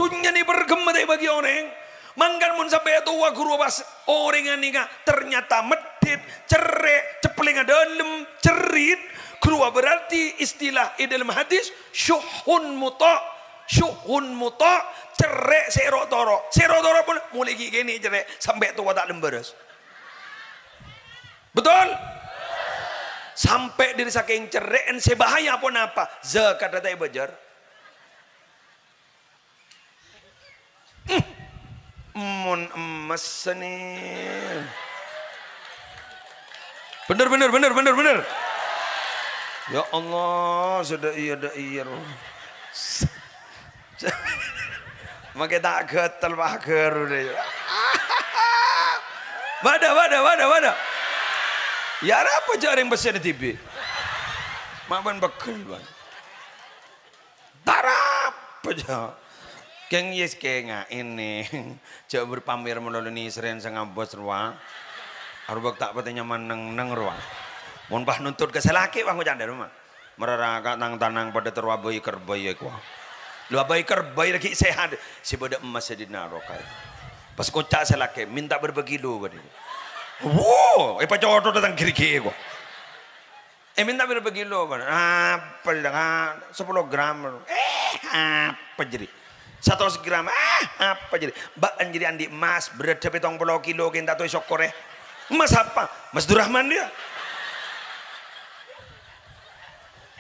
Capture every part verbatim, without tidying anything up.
Dhunnya nè parghemma ta' èbâghi orèng. Mangkana mon sampè' towa ghâruwa pas orèngnga nèka ternyata meddhit, cerrè', cepplengnga dâlem, cerrit, ghâruwa berarti istilah è dâlem hadis syuhun muta', syuhun muta', cerrè' sè ro'-toro'. Sè ro'-toro' pon molè ghi' kènè' cerrè', sampè' towa ta' lembârâs. Betul? Sampè' dâri sakèng cerrè'en sè bahaya ponapa? Zakadhâ ta' èbâjâr. Hmm. Mon emmas nè. Bener, bener, bener, bener, bener. Ya Allah, sudah iya, dah iya. Make ta' ghâtel paghâr udah. Bâdâ, bâdâ, bâdâ, bâdâ. Ya arapa jhâ' rèng pèssèna dhibi'? Ma' bân pegghel, Bang. Tarap aja. Kèng yes kènga' ini. Jhâ' berpamer malolo nèsrèn sè ngabâs rowa. Arobâk ta' patè nyaman neng-neng rowa. Mon pas nuntut ka sè lakè', wah, ngoca' dâ' roma. Mararaka tang-tanang padâ terro abâi kerbâi, ya, kowa. Lu abâi kerbâi lagi sehat. Sè bâdâ emmas sè dinaro kaè. Pas ngoca' sè lakè', "Minta berapa kilo, Bang?" Wo, èpacotho dâteng giri-giri, kowa. Eh, minta pira kilo, Bang? Apa, Bang? Ah, sepuluh gram. Eh, apa jadi? Seratus gram. Ah, apa jadi? Bâ'na jadi andi' emmas, berat pitung puluh kilo, kèng ta' tao èsokkorè. Emmas apa? Emmas Durrahman dia.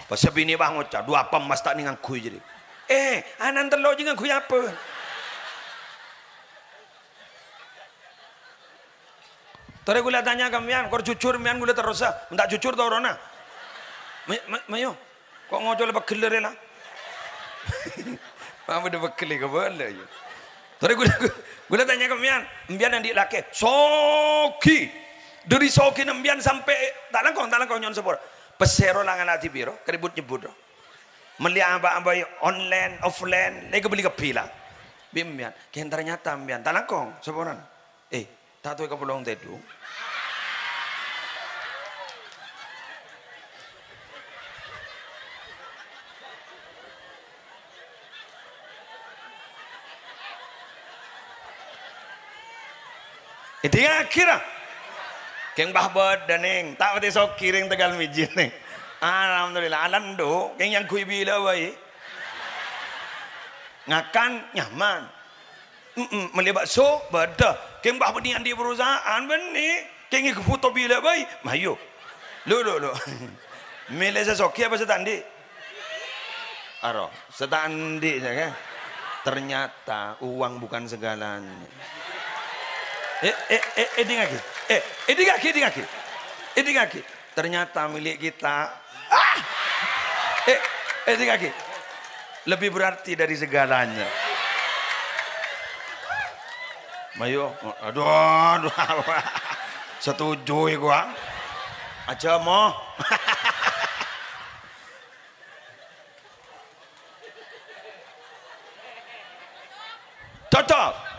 Pas binè pas ngoca', "Dua apa emmas ta' nèngangghuy jadi?" Eh, ana'na tello' jâ' ngangghuy apa? Torè ghulâ tanya ka mèyan, kor jujur mèyan ghulâ terrosa. Mon ta' jujur torona. May-, may-, mayo. Kok ngocolè pegghellâ rè la? Mama dâ' pegghellâ ka bâlâ, ya. Torè ghulâ, ghulâ tanya ka mèyan, mèyan andi' lakè. Sogi. Dâri sogina mèyan sampè' ta' langkong, ta' langkong nyo'on sapora. Pèssè ro la ngala' dhibi' ro, karè but-nyebbut ro. Mellè apa-apa ya, online, offline, la èkabelli kabbhi la. Bi' mèyan, kèng ternyata mèyan ta' langkong saporana. Eh, ta' tao èkapolong tèdung. Èdingngaghi, ra. Kèng pas bâdâ, Nèng. Ta' patè sogi rèng Tegal Mijil, Nèng. Alhamdulillah, alandhu. Kèng ngangghuy bilâ bhâi. Ngakan, nyaman. Mm-mm, mellè bakso, bâdâ. Kèng pas bânnè andi' perusahaan, bânnè. Kèng èkabhuto bilâ bhâi, mayu. Lu, lu, lu. Mèlè sè sogi apa sè ta' andi'? Aro, sè ta' andi', ya, kan? Ternyata uang bukan segalanya. Eh, eh, eh, èdingngaghi. Eh, èdingngaghi, èdingngaghi. Èdingngaghi. Ternyata milik kita. Ah! Eh, eh, èdingngaghi. Lebih berarti dari segalanya. Mayu, aduh, aduh. Setuju iku, ah. Aja mo. Cocok.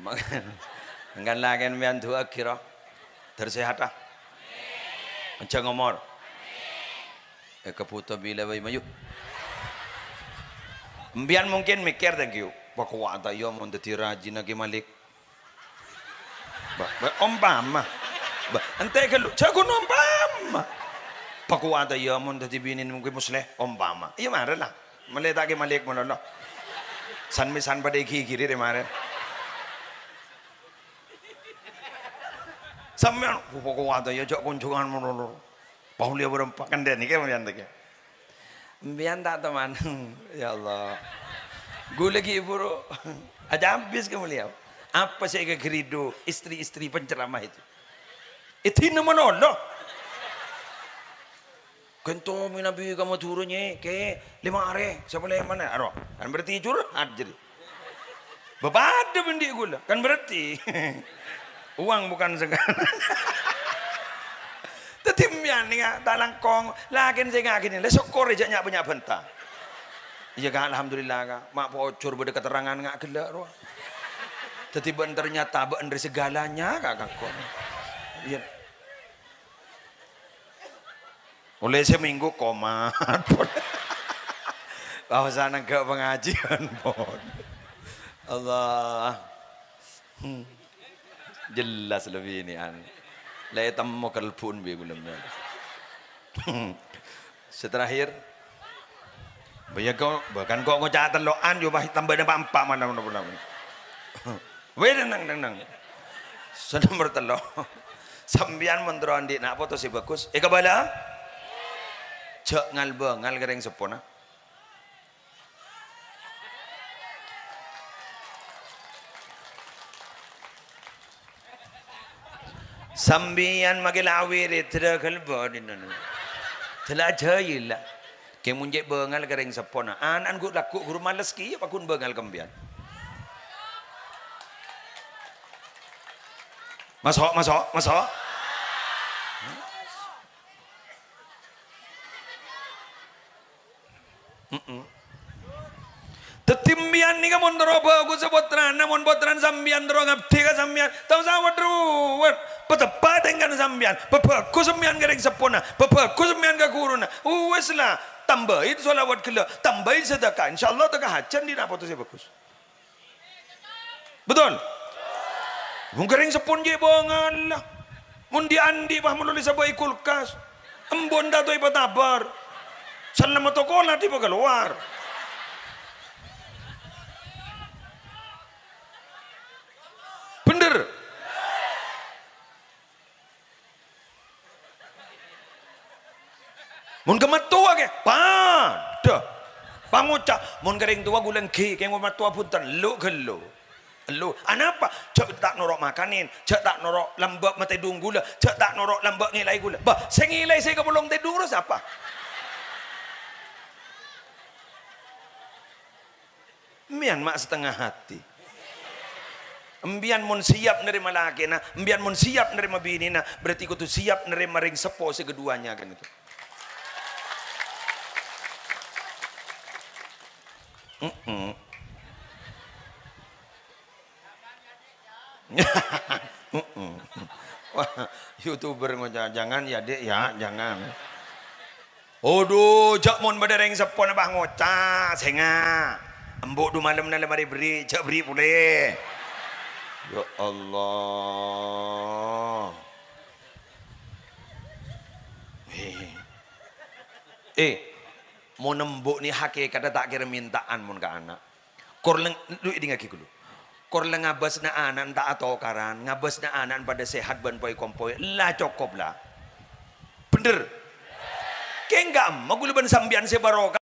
Mangkana lakèn mèyan du'aaghi, ro. Dâr sehat, ah. Panjhâng omor. Èkabhuto bilâ bhâi, mayu. Mbiyan mungkin mèkkèr, thank you. Pakowata iyâ mon dhâddhi rajina Ki Malik. Ba-, ba-, ompama. Ba-, entè' ghâllu, jhâ' ghun ompama. Pakowata iyâ mon dhâddhi binèna Ki Musleh, ompama. Iyâ marè la. Mellè ta' Ki Malik malolo. San-mèsan padâ èghighiri rè marè. Sampèyan, "Pakowata iyâ, jhâ' konjhungan malolo." Paulya bârâmpa kandhâni kè mbiyan tèkè. Mbiyan ta' toman. Ya Allah. Ghulâ ghi' buru. Aja abis kè mbiyan. Apa sè èkaghâridu istri-istri penceramah itu? Èdina malolo. Kento mènabi ka Madhurâ, nyè, kè, lèma arè, sapa lèmana? Aro, kan berarti curhat jârèya. Bâbâdâ bân dhi' ghulâ, kan berarti uang bukan segalanya. Dhâddhi mèyan nèka ta' langkong, lakèn sè ngakènè, la sokkorè jhâ' nya'-bânnya' bânta. Iyâ, Ka', alhamdulillah, Ka'. Ma' pojhur bâdâ keterangan nga' ghellâ' rowa. Dhâddhi bân ternyata bân rè segalanya, Ka', kangkon. Iyâ. Ollè seminggu komat. Pas ana' ga' pangajiân, pon. Allah. Hmm. Jelas lebbi ini an. La ètemmo kalbun bi' bulem. Sè terakhir. Bâ' iyâ ko', bahkan ko' ngoca' tello'an, yo, pas tambâna pa'-empa' malah, malah, malah. Weh, neng, neng, neng, neng. Sè nomer tello'. Sampèyan mon terro andi' na' poto sè bhâghus, èkabâlâ? Jhâ' ngal-bângal ka rèng seppona. Sampèyan makè la awirid, dâgâl bâdinna. Dâla jâyila. Kè mon cè' bângal ka rèng seppona. Ana'na ghu-, lagghu' ghuru males kèya, paghun bângal ka sampèyan. Maso', maso', maso'. Mm-mm. Dhâddhi, sampèyan nèka mon terro bhâghussa pottrana, mon pottrana sampèyan terro ngabdi ka sampèyan, ta' osa wèt-ruwèt. Pateppa' tèngkana sampèyan, pabhâghus sampèyan ka rèng seppona, pabhâghus sampèyan ka ghuruna. Uwis la, tambâi shalawat ghellâ', tambâi sadhâka. Insyaallah, ta' kahajhân dina' poto sè bhâghus. Betul? Mon ka rèng seppona cè' bângalla. Mon dhi'-andhi' pas malolo èsabâ'i kulkas. Embu' enta' to èpatabâr. Sennengnga tokola dhi' pakalowar. Bhender. Mon ka mattowa kè, padâ. Pangoca', mon ka rèng towa ghulâ ènggi, kèng mattowa bhunten, ellu' ghâllu. Ellu'. Anapa? Jhâ' ta' noro' makanè, jhâ' ta' noro' lambâ' matèdung ghulâ, jhâ' ta' noro' lambâ' ngèlaè ghulâ. Bâh, sè ngèlaè sè kapolong tèdung rowa sapa? Sampèyan ma' satengnga hati. Sampèyan mon siap narèma lakèna, sampèyan mon siap narèma binèna, berarti kodhu siap narèma rèng seppo sè kaduwâna kan itu. Mm-mm. Mm-mm. Wah, YouTuber ngoca', "Jangan ya, Dek, ya, jangan." Odhu, jhâ' mon bâdâ rèng seppona pas ngoca', "Sènga', embu' dhu malemma la marè berri', jhâ' berri' polè." Ya Allah. Eh. Eh, mon embu' nè hakèkatta ta' kèra mènta'an mon ka ana'. Kor leng-, lu èdingngaghi ghâllu. Kor la ngabâsna ana'na ta' atokaran, ngabâsna ana'na padâ sehat bân poy-kompoy, la cokop la. Bhender. Kèng ka'emma ghulâ bân sampèyan sè barokah.